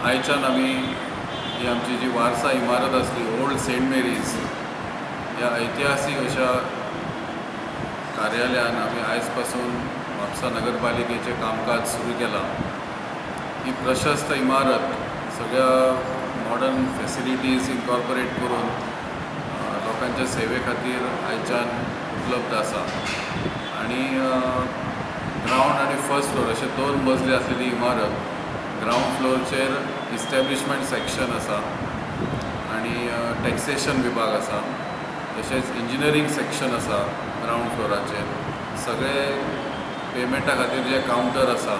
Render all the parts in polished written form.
आयच्यान आमी ही आमची जी वारसा इमारत आसली, ओल्ड सेंट मेरीज, ह्या ऐतिहासीक अशा कार्यालयान आमी आयज पासून म्हापसा नगरपालिकेचें कामकाज सुरू केलां. ही प्रशस्त इमारत सगळ्या मॉडर्न फॅसिलिटीज इनकॉर्पोरेट करून लोकांच्या सेवे खातीर आयच्यान उपलब्ध आसा आनी ग्रावंड आनी फर्स्ट फ्लोर अशे दोन मजले आसलेली इमारत. ग्रावंड फ्लोरचेर इस्टॅब्लिशमेंट सेक्शन आसा आनी टॅक्सेशन विभाग आसा, तशेंच इंजिनियरींग सेक्शन आसा. ग्रावंड फ्लोराचेर सगळे पेमेंटा खातीर जे कावंटर आसा,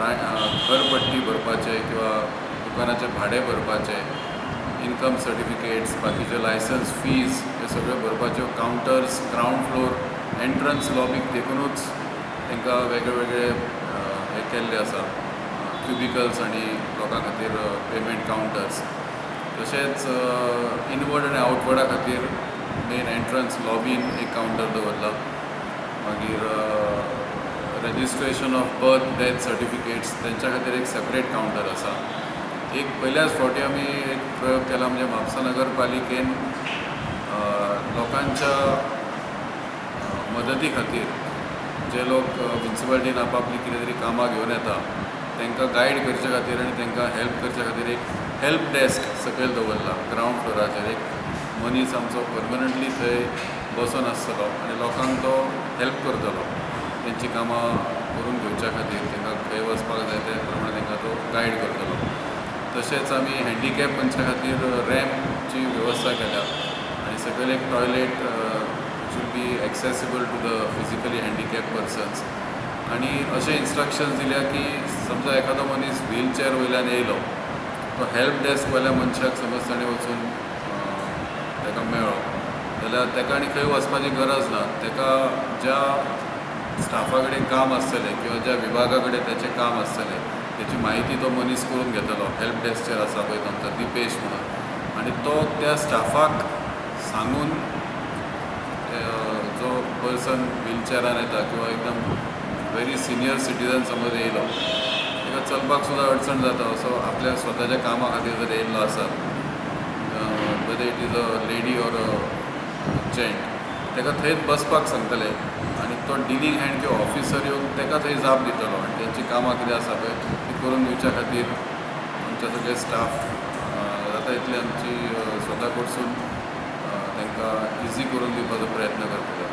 घरपट्टी भरपाचे किंवा दुकानाचें भाडें भरपाचें, इनकम सर्टिफिकेट्स, बाकीचे लायसन्स फीज, हे सगळे भरपाच्यो कावंटर्स ग्रावंड फ्लोर एंट्रन्स लॉबीक देखुनूच तांकां वेगळे वेगळे हे केल्ले आसा, क्युबिकल्स आनी लोकां खातीर पेमेंट कावंटर्स. तशेंच इनवर्ड आनी आवटवर्डा खातीर मेन एंट्रन्स लॉबीन एक कावंटर दवरला. मागीर registration of birth, death certificates, तेंच्या खातीर एक सेपरेट कावंटर आसा. एक पयल्याच फावटी आमी एक प्रयोग केला, म्हणजे म्हापसा नगरपालिकेन लोकांच्या मदती खातीर, जे लोक म्युन्सिपालिटीन आपापली कितें तरी कामां घेवन येता, तांकां गायड करचे खातीर आनी तांकां हेल्प करचे खातीर एक हेल्प डेस्क सकयल दवरला. ग्रावंड फ्लोराचेर एक मनीस आमचो परमनंटली थंय बसून आसतलो आनी लोकांक तो हेल्प करतलो. तेंची कामां करून घेवच्या खातीर तांकां खंय वचपाक जाय ते प्रमाणे तांकां तो गायड करतलो. तशेंच आमी हँडिकॅप मनशां खातीर रॅम्पची वेवस्था केल्या आनी सकयल एक toilet should be accessible to the physically handicapped persons. आनी अशें इन्स्ट्रक्शन्स दिल्या की समजा एखादो मनीस व्हीलचॅर वयल्यान येयलो, तो हेल्प डेस्क वयल्या मनशाक समज ताणें वचून ताका मेळ्ळो जाल्यार ताका आनी खंय वचपाची गरज ना. ताका ज्या स्टाफा कडेन काम आसतलें किंवा ज्या विभागा कडेन ताचें काम आसतलें, तेची म्हायती तो मनीस करून घेतलो. हेल्प डेस्कचेर आसा पळय आमचो दिपेश म्हणून, आनी तो त्या स्टाफाक सांगून जो पर्सन व्हीलचॅरान येता किंवा एकदम व्हेरी सिनियर सिटीजन समज येयलो, ताका चलपाक सुद्दां अडचण जाता, असो आपल्या स्वताच्या कामा खातीर जर येयल्लो आसत, whether it is a lady or a gent, ताका थंयच बसपाक सांगतले आनी तो डिलींग हँड किंवा ऑफिसर येवन ताका थंय जाप दितलो आनी तेंची कामां कितें आसा पळय ती करून दिवच्या खातीर आमचे सगळे स्टाफ जाता इतली आमची स्वता कडसून तांकां इजी करून दिवपाचो प्रयत्न करतले.